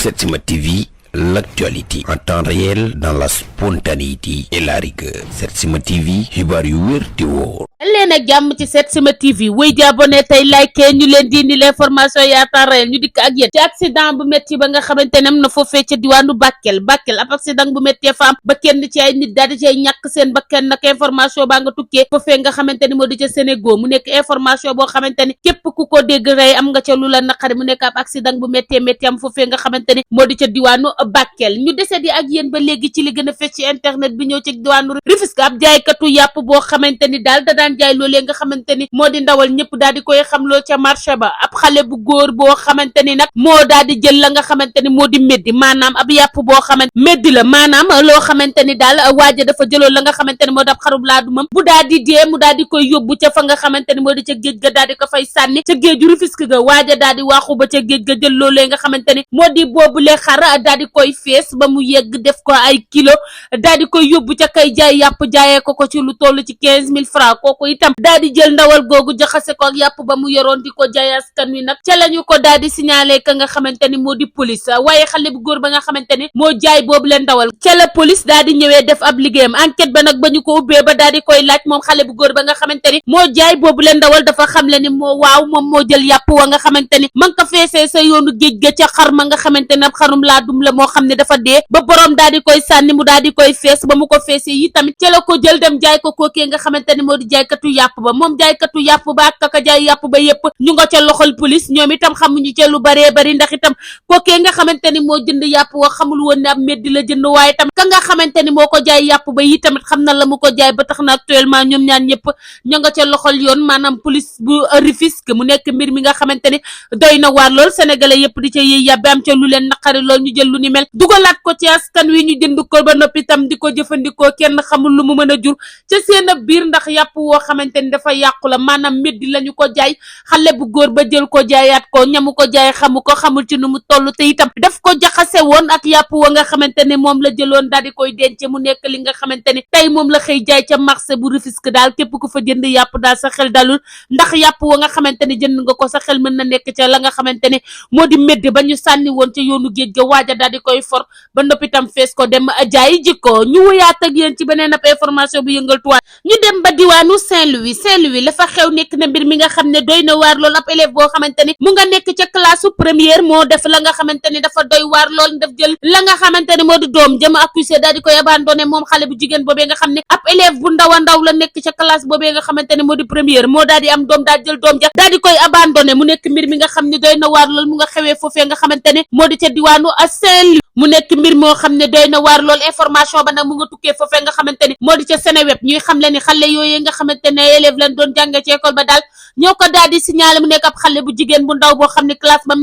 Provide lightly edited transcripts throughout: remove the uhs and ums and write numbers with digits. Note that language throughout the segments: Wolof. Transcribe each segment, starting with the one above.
Setsima TV, l'actualité en temps réel dans la spontanéité et la rigueur. Setsima TV, xibaar yu wér te wóor. leen ak jàmm ci Setsima TV wéy di abonné tey like ñu leen di indi l'information yaa temps réel ñu dikk ak yéen ci accident bu métti ba nga xamante ne am na foofee ca diwaanu Bakel ab accident bu méttee fa am ba kenn ci ay nit daal di cay ñàkk seen bakkan nag information baa nga tukkee foofee nga xamante ni moo di ca Sénégal mu nekk information boo xamante ni képp ku ko dégg rey am nga ca lu la naqari mu nekk ab accident bu méttee métti am foofee nga xamante ni moo di ca diwaanu Bakel ñu dese di ak yéen ba léegi ci li gën a fes ci internet bi ñëw ci diwaanu Rufisque ab jaaykatu yàpp boo xamante ni daal da daan jaay loolee nga xamante ni moo di ndawal ñëpp daal di koy xamloo ca marché ba ab xale bu góor boo xamante ni nag moo daal di jël la nga xamante ni moo di meddi maanaam ab yàpp boo xamante meddi la maanaam loo xamante ni daal waaja dafa jëloon la nga xamante ni moo di ab xarub laadumam bu daal di dee mu daal di koy yóbbu ca fa nga xamante ni moo di ca géej ga daal di ko fay sànni ca géeju Rufisque ga waaja daal di waaxu ba ca géej ga jël loolee nga xamante ni moo di boobule xar daal di koy fees ba mu yegg def ko ay kilo daal di koy yóbbu ca kay jaay yàpp jaayee ko ci lu toll ci 15 000 francs kooku itam daal di jël ndawal googu jaxase ko ak yàpp ba mu yoroon di ko jaay askan wi nag ca lañu ko daal di signalé ka nga xamante ni moo di police waaye xale bu góor ba nga xamante ni moo jaay boobu leen ndawal ca la police daal di ñëwee def ab liggéeyam enquête ba nag ba ñu ko ubbee ba daal di koy laaj moom xale bu góor ba nga xamante ni moo jaay boobu leen ndawal dafa xamle ni moom moo jël yàpp wa nga xamante ni man ko feesee sa yoonu géej ga ca xar ma nga xamante ni ab xarum laadum la moo xam ne dafa dee ba borom daal di koy sànni mu daal di koy fees ba mu ko feesee yi tamit ca la ko jël dem jaay ko kookee nga xamante ni moo di jaaykatu yàpp ba moom jaaykatu yàpp ba ak kaka jaay yàpp ba yépp ñu nga ca loxol police ñoom itam xamuñu ca lu baree bari ndax itam kookee nga xamante ni moo jënd yàpp wa xamul woon ne ab meddi la jënd waaye tam ka nga xamante ni moo ko jaay yàpp ba yi tamit xam na la mu ko jaay ba tax na actuellement ñoom ñaan ñëpp ñu nga ca loxol yoon maanaam police bu Rufisque mu nekk mbir mi nga xamante ni doy na waar lool sénégalais yépp di ca yëy yàbbi am ca lu leen naqari lool ñu jël lu ni mel dugalaat ko ci askan wi ñu jënd ko ba noppi tam di ko jëfandikoo kenn xamul lu mu mën a jur ca seen biir ndax yàpp woo xamante ni dafa yàqu la maanaam meddi lañu ko jaay xale bu góor ba jël ko jaayaat ko ñamu ko jaay xamu ko xamul ci nu mu toll te itam daf ko jaxase woon ak yàpp wa nga xamante ne moom la jëloon daal di koy denc mu nekk li nga xamante ni tey moom la xëy jaay ca marché bu Rufisque daal képp ku fa jënd yàpp daal sa xel dalul ndax yàpp wa nga xamante ni jënd nga ko sa xel mën na nekk ca la nga xamante ne moo di meddi ba ñu sànni woon ca yoonu géej ga waaja daal di koy for ba noppi tam fees ko dem jaay jikko ñu wëyaat ak yéen ci beneen ab information bu yëngal tuwaat ñu dem ba diwaanu Saint-Louis la fa xew nekk na mbir mi nga xam ne doy na waar lool ab élève boo xamante ni mu nga nekk ca classe première moo def la nga xamante ni dafa doy waar lool daf jël la nga xamante ni moo di doom jëm accusé daal di koy abandonné moom xale bu jigéen boobee nga xam ne ab élève bu ndaw a ndaw la nekk ca classe boobee nga xamante ni moo di première moo daal di am doom daal jël doom ja daal di koy abandonné mu nekk mbir mi nga xam ne doy na waar lool mu nga xewee foofee nga xamante ni moo di ca diwaanu Saint-Louis mu nekk mbir moo xam ne doy na waar lool information ba nag mu nga tukkee foofee nga xamante ni moo di ca Seneweb ñuy xam le ni xale yooyee nga xamante ne élève lañ doon jànge ci école ba daal ñoo ko daal di signalé mu nekk ab xale bu jigéen bu ndaw boo xam ne classe ba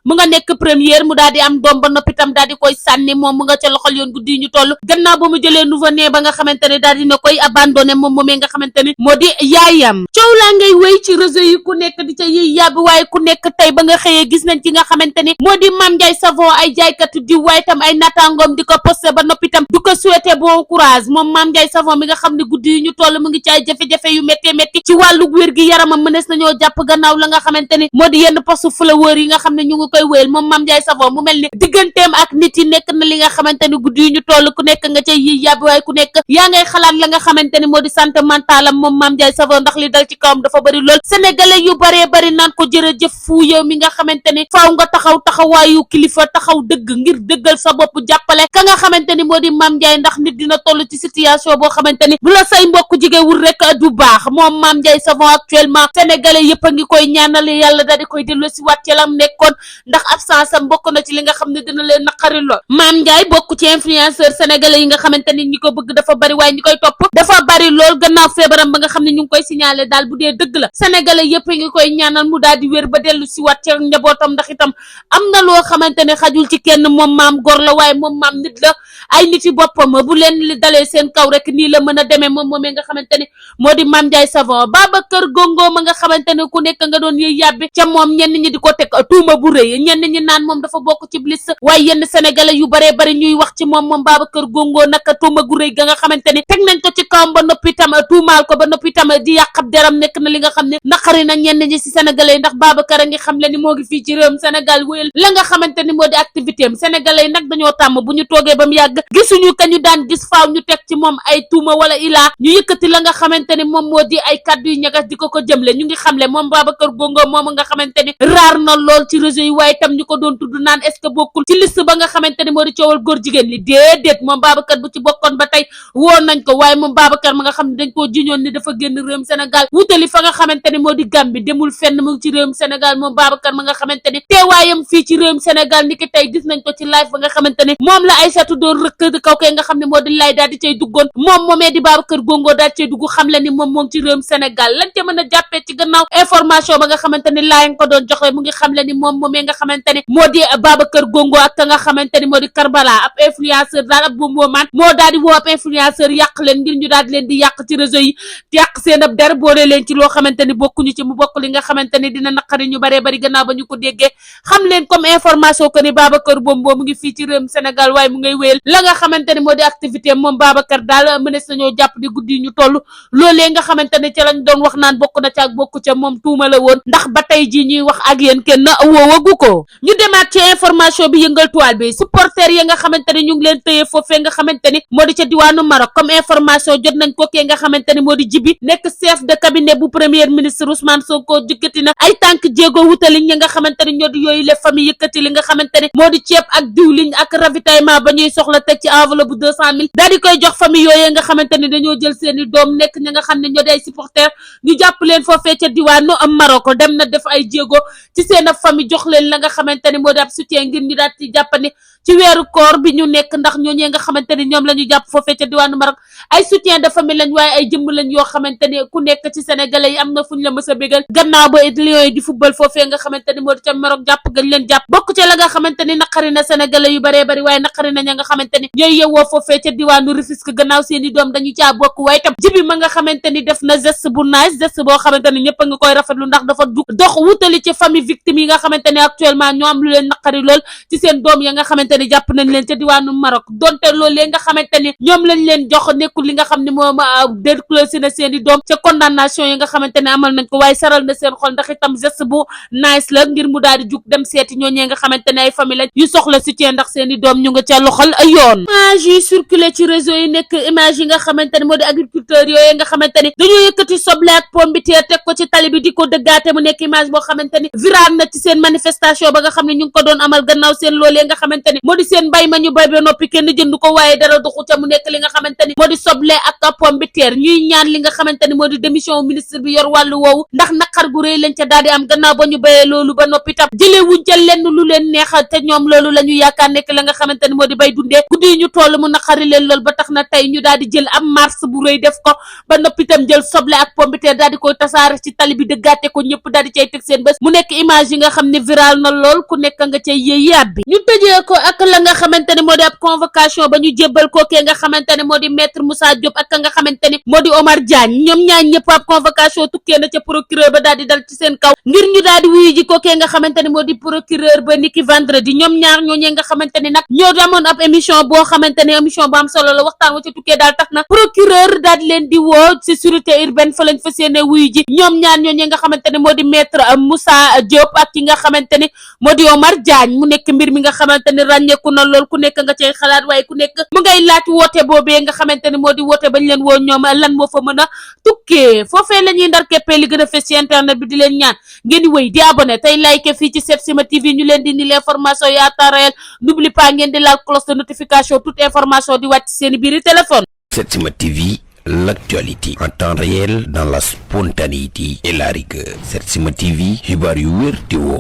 mu nga nekk première mu daal di am doom ba noppi tam daal di koy sànni moom mu nga ca loxol yoon guddi ñu toll gannaaw ba mu jëlee nouveau-né ba nga xamante ne daal dina koy abandonné moom moomee nga xamante ni moo di yaayam coow laa ngay wéy ci réseau yi ku nekk di ca yiy yàbbi waaye ku nekk tey ba nga xëyee gis nañ ci nga xamante ni moo di Mame Ndiaye Savon ay jaaykatu diw waaye tam ay nattaangoom di ko posté ba noppi tam du ko souhaité bon courage moom Mame Ndiaye Savon mi nga xam ne guddi yi ñu toll mu ngi ci ay jafe-jafe yu métti ci wàllu wér gi yaramam mënees nañoo jàpp gannaaw la nga xamante ni moo di yenn poste fleur yi nga xam ne ñu ngi koy wéyal moom Mame Ndiaye Savon mu mel ni digganteem ak nit yi nekk na li nga xamante ni guddi yi ñu toll ku nekk nga cay yiy yàbbi waaye ku nekk yaa ngay xalaat la nga xamante ni moo di santé mentale am moom Mame Ndiaye Savon ndax li dal ci kawam dafa bari lool sénégalais yu baree bari naan ko jërëjëf fu yow mi nga xamante ni faaw nga taxawaayu kilifa taxaw dëgg ngir dëggal sa bopp jàppale ka nga xamante ni moo di Mame Ndiaye ndax nit dina toll ci situation boo xamante ni bu la say mbokk jigéewul rek du baax moom Mame Ndiaye Savon actuellement sénégalais yëpp a ngi koy ñaanal yàlla daal di koy dellu si waat ci lam nekkoon ndax absence am bokk na ci li nga xam ne dina leen naqari lool Mame Ndiaye bokk ci influenceur sénégalais yi nga xamante ni ñi ko bëgg dafa bari waaye ñi koy topp dafa bari lool gannaaw feebaram ba nga xam ne ñu ngi koy signalé daal bu dee dëgg la sénégalais yëpp a ngi koy ñaanal mu daal di wér ba dellu si waat ci njabootam ndax itam am na loo xamante ne xajul ci kenn moom maam gor la waaye moom maam nit la ay nit yi boppam bu leen li dalee seen kaw rek nii la mën a demee moom moomee nga xamante ni moo di Mame Ndiaye Savon Babacar Gongo moom nga xamante ne ku nekk nga doon yëy yàbbi ca moom ñenn ñi di ko teg tuuma bu rëy ñenn ñi naan moom dafa bokk ci liste waaye yenn sénégalais yu baree bari ñuy wax ci moom Babacar Gongo naka tuuma gu rëy ga nga xamante ni teg nañ ko ci kawam ba noppi tam tuumaal ko ba noppi tam di yàq ab deram nekk na li nga xam ne naqari na ñenn ñi ci sénégalais yi ndax Babacar a ngi xam le ni moo ngi fii ci réewum Sénégal wéyal la nga xamante ni moo di activité am sénégalais yi nag dañoo tàmm bu ñu toogee ba mu yàgg gisuñu ka ñu daan gis faaw ñu teg ci moom ay tuuma wala ilaa ñu yëkkati la nga xamante ni moom moo di ay kàddu yu ñagas di ko jëmle ñu ngi xamle moom Babacar Gongo moom nga xamante ni raar na lool ci réseau yi waaye tam ñu ko doon tudd naan est-ce que bokkul ci liste ba nga xamante ni moo di coowal góor jigéen li déedéet moom Babacar bu ci bokkoon ba tey woon nañ ko waaye moom Babacar ma nga xam ne dañ koo jiñoon ni dafa génn réewum Sénégal wutali fa nga xamante ni moo di Gambie demul fenn mu ngi ci réewum Sénégal moom Babacar ma nga xamante ni teewaayam fii ci réewum Sénégal ni ki tey gis nañ ko ci live ba nga xamante ni moom la Aïssatou doon rëkk kaw kee nga xam ne moo di lay daal di cay duggoon moom moomee di Babacar Gongo daal di cay dugg xam le ni moom ci réewum Sénégal lañ ca mën a jàppee ci gannaaw information ba nga xamante ni laay nga ko doon joxe mu ngi xam le ni moom moomee nga xamante ni moo di Babacar Gongo ak ka nga xamante ni moo di Karbala ab influenceur daal ab bumboomaan moo daal di woo ab influenceur yàq leen ngir ñu daal di leen di yàq ci réseau yi yàq seen ab der boole leen ci loo xamante ni bokkuñu ci mu bokk li nga xamante ni dina naqari ñu baree bari gannaaw ba ñu ko déggee xam leen comme information que ni Babacar Bombo mu ngi fii ci réewum Sénégal waaye mu ngay wéyal la nga xamante ni moo di activité moom Babacar daal mënees nañoo jàpp di guddi ñu toll loolee nga xamante ni ca lañ doon wax naan bokk na ca ak bokku ca moom tuuma la woon ndax ba tey ji ñuy wax ak yéen kenn woowagu ko ñu demaat ci information bi yëngal toile bi supporter yi nga xamante ni ñu ngi leen tëye foofee nga xamante ni moo di ca diwaanu Maroc comme information jot nañ ko kee nga xamante ni moo di Jibi nekk chef de cabinet bu premier ministre Ousmane Sonko yëkkati na ay tànk jéego wutali ñi nga xamante ni ñoo di yooyu les famille yëkkati li nga xamante ni moo di ceeb ak diwliñ ak ravitaillement ba ñuy soxla teg ci enveloppe bu 200 000 daal di koy jox famille yooyee nga xamante ni dañoo jël seeni doom nekk ñi nga xam ne ñoo di ay supporter ñu jàpp leen foofee ca diwaanu Maroc dem na def ay jéego ci seen a famille jox leen la nga xamante ni moo di ab soutien ngir ñu daal ci jàppani ci weeru koor bi ñu nekk ndax ñooñee nga xamante ni ñoom la ñu jàpp foofee ca diwaanu Maroc ay soutien de famille lañ waaye ay jëmm lañ yoo xamante ni ku nekk ci sénégalais yi am na fuñ la mës a bégal gannaaw ba Lions yi di football foofee nga xamante ni moo di ca Maroc jàpp gañ leen jàpp bokk ca la nga xamante ni naqari na sénégalais yu baree bari waaye naqari na ña nga xamante ni ñooy yewwoo foofee ca diwaanu Rufisque gannaaw seeni doom dañu caa bokk waaye tam Jibi ma nga xamante ni def na geste bu nice geste boo xamante ni ñëpp a nga koy rafetlu ndax dafa dox wutali ci famille victime yi nga xamante ni actuellement ñoo am lu leen naqari lool ci seen doom ya nga xamante ni jàpp nañ leen ca diwaanu Maroc donte loolu lee nga xamante ni ñoom lañ leen jox nekkul li nga xam ne moom déclenché na seen i doom ca condamnation yi nga xamante ne amal nañ ko waaye saral na seen xol ndax itam geste bu nice la ngir mu daal di jug dem seeti ñooñee nga xamante ne ay famille lañ yu soxla soutien ndax seen i doom ñu nga ca loxol yoon image yi circulé ci réseau yi nekk image yi nga xamante ne moo di agriculteurs yooyu nga xamante ni dañoo yëkkati soble ak pomme de terre teg ko ci tali bi di ko dëggaate mu nekk image boo xamante ni viral na ci seen manifestation ba nga xam ne ñu ngi ko doon amal gannaaw seen loolee nga xamante ni moo di seen mbay ma ñu bay ba noppi kenn jënd ko waaye dara doxu ca mu nekk li nga xamante ni moo di soble ak pomme de terre ñuy ñaan li nga xamante ni moo di démission ministre bi yor wàllu woowu ndax naqar gu rëy lañ ca daal di am gannaaw ba ñu bayee loolu ba noppi tam jëlee wuñ ca lenn lu leen neex te ñoom loolu la ñu yaakaar nekk la nga xamante ni moo di bay dundee guddi yi ñu toll mu naqari leen loolu ba tax na tey ñu daal di jël am marche bu rëy def ko ba noppi tam jël soble ak pomme de terre daal di koy tasaare ci tali bi dëggaate ko ñëpp daal di cay teg seen bés mu nekk image yi nga xam ne viral na lool ku nekk nga cay yëy yàbbi ñu tëjee ko ak la nga xamante ni moo di ab convocation ba ñu jébbal kookee nga xamante ne moo di maître Moussa Diop ak nga xamante ni moo di Omar Diagne ñoom ñaar ñëpp ab convocation tukkee na ca procureur ba daal di dal ci seen kaw ngir ñu daal di wuyu ji kookee nga xamante ni moo di procureur ba niki vendredi ñoom ñaar ñooñee nga xamante ni nag ñoo amoon ab émission boo xamante ni émission bu am solo la waxtaan wa ca tukkee daal tax na procureur daal di leen di woo ci sûreté urbaine fa lañ fas yéene wuyu ji ñoom ñaar ñooñee nga xamante ni moo di maître Moussa Diop ak ki nga xamante ni moo di Omar Diagne mu nekk mbir mi nga xamante ni ràññeeku na lool ku nekk nga cay xalaat waaye ku nekk mu ngay laaj woote boobee nga xamante ni moo di woote bañ leen woo ñoom lan moo fa mën a tukkee foofee la ñuy ndar keppee li gën a fes ci internet bi di leen ñaan ngeen di wéy di abonné tey like fii ci Setsima TV ñu leen di ni l'information yi à temps réel n'oublie pas ngeen di laal cloche de notification toute information di wàcc seen biir téléphone. Setsima TV, l'actualité en temps réel dans la spontanéité et la rigueur. Setsima TV, xibaar yu wér te woo